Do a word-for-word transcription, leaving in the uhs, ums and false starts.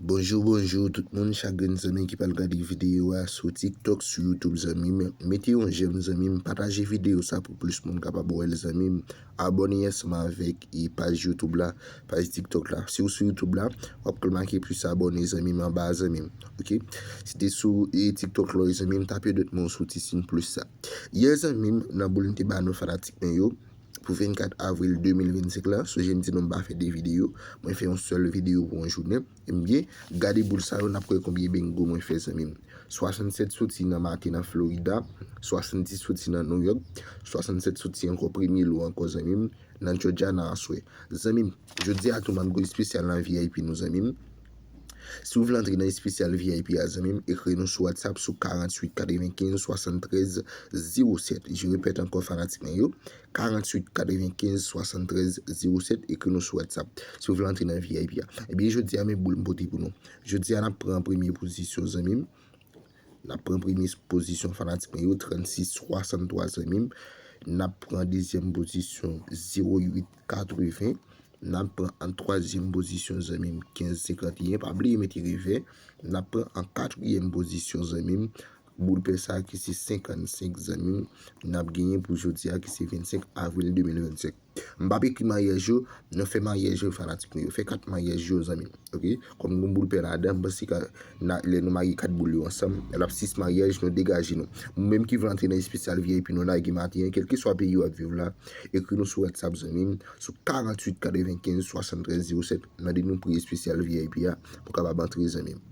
Bonjou, bonjou tout moun, chak grenn zanmi ki pral gade videyo a sou TikTok, sou YouTube, zanmi m. Mete yon j'aime, zanmi m, pataje videyo sa pou plis moun kapab wè l, zanmi m. Abòne ansanm avèk e paj YouTube la, paj TikTok la. Si w sou YouTube la, w ap remake plis abòne, zanmi m, anba a, zanmi m. Oke? Si te sou e TikTok la, zanmi m, tape dwèt men w sou ti siy plis sa. Yè, zanmi m, nan boul m te ba nou fanatik mwen yo, pou vennkat avril de mil vennsenk la, sonje m di nou m pa fè de videyo, mwen fè yon sèl videyo pou yon jounen. Ebyen, gade boul sa yo, n ap wè konbyen bingo mwen fè, zanmi m. Swasannsèt soti nan maten nan Florida, swasanndis soti nan New York, swasannsèt soti ankò premye lo ankò, zanmi m, nan Georgia nan aswè. Zanmi m, jodi a tou m ap gen espesyal nan V I P nou, zanmi m. Si w vle antre nan espesyal V I P a, zanmi m, ekri nou sou WhatsApp sou karanntuit katrevenkenz swasanntrèz zewo sèt. Je répète encore, fanatik mwen yo, karanntuit katrevenkenz swasanntrèz zewo sèt, ekri nou sou WhatsApp si w vle antre nan V I P a. Ebyen, jodi a, men boul m pote pou nou. Jodi a, n ap pran premye pozisyon, zanmi m. N ap pran premye pozisyon, fanatik mwen yo, trannsis swasanntwa, zanmi m. N ap pran dezyèm pozisyon, zewo uit katreven. N ap pran an twazyèm pozisyon, zanmi m, kenz senkanteyen. Pa bliye mete revè. N ap pran an katriyèm pozisyon, zanmi m, boul pè sa ki se senkannsenk, zanmi m, n ap genyen pou jodi a ki se vennsenk avril de mil vennsenk. M p ap ekri maryaj yo, nou fè maryaj yo, fanatik mwen yo. Fè kat maryaj yo, zanmi m. Oke? Kòm gen boul pè ladan, m panse ke lè nou marye kat boul yo ansanm, l ap sis maryaj, nou degaje nou. Ou menm ki vle antre nan espesyal V I P nou lage maten an, kèlkeswa peyi w ap viv la, ekri nou sou WhatsApp, zanmi m, sou karanntuit katrevenkenz swasanntrèz zewo sèt, mande nou pri espesyal V I P a pou w kapab antre, zanmi m.